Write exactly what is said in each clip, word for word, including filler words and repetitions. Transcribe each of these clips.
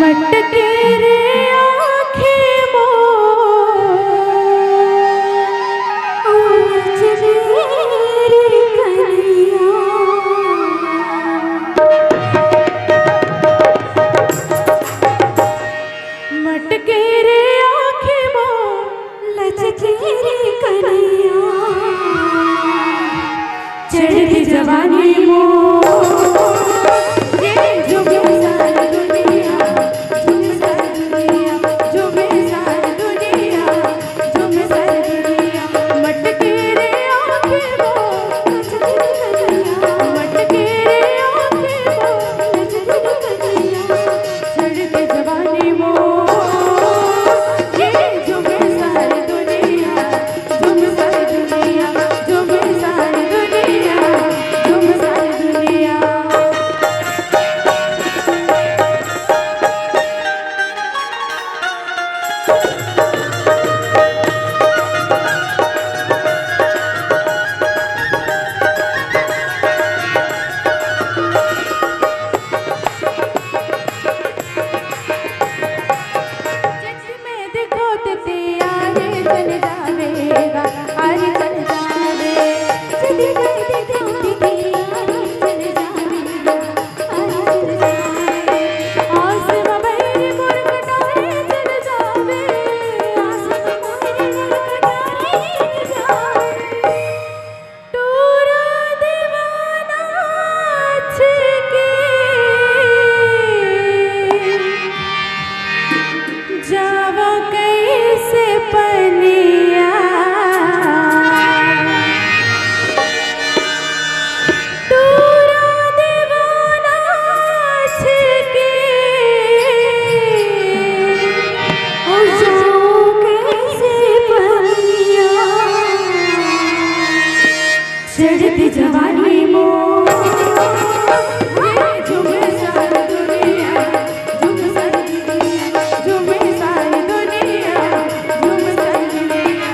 मटके रे आँखें मोर, ओ चुनरी कनिया। मटके रे आँखें मोर, लचके रे कनिया। चढ़ के जवानी मोर, ये झूमे सारी दुनिया, झूमे सारी दुनिया, झूमे सारी दुनिया, झूमे सारी दुनिया। मटके रे आँखें मोर, मटके रे आँखें मोर, चढ़ के जवानी मोर, ये झूमे सारी दुनिया, झूम सारी दुनिया, झूम सारी दुनिया, झूम सारी दुनिया। में देखो ते आरे चल जावेगा, आरे चल जावे। जदी मैं देखो ते आरे चल जावेगा, आरे चल जावे। आस में बहरी मोर कटारे चल जावे, आस में बहरी मोर कटारे चल जावे। टूरा दीवाना छिके, जावा कैसे पनिया। टूरा दीवाना छिके, ओ जावा कैसे पनिया। चढ़ती जवानी मोर, ये झूमे सारी दुनिया, झूमे सारी दुनिया, झूमे सारी दुनिया, झूमे सारी दुनिया।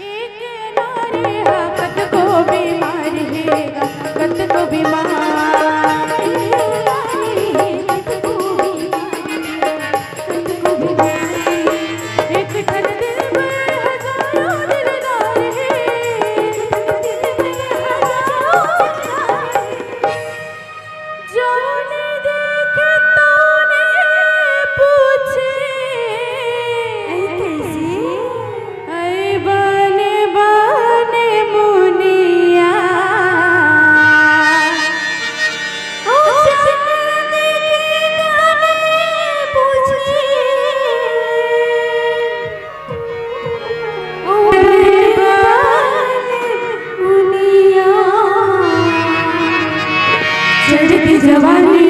एक नारी हा कतको बीमार हे गा, कतको बीमार। एक ठन दिल में हजारों दिलदार हे, एक ठन दिल में हजारों दिलदार हे। जोने देखे तोने पूछे, ऐ कैसे? ऐ बने बने मुनिया। ओ जोने देखे तोने पूछे। चढ़ती जवानी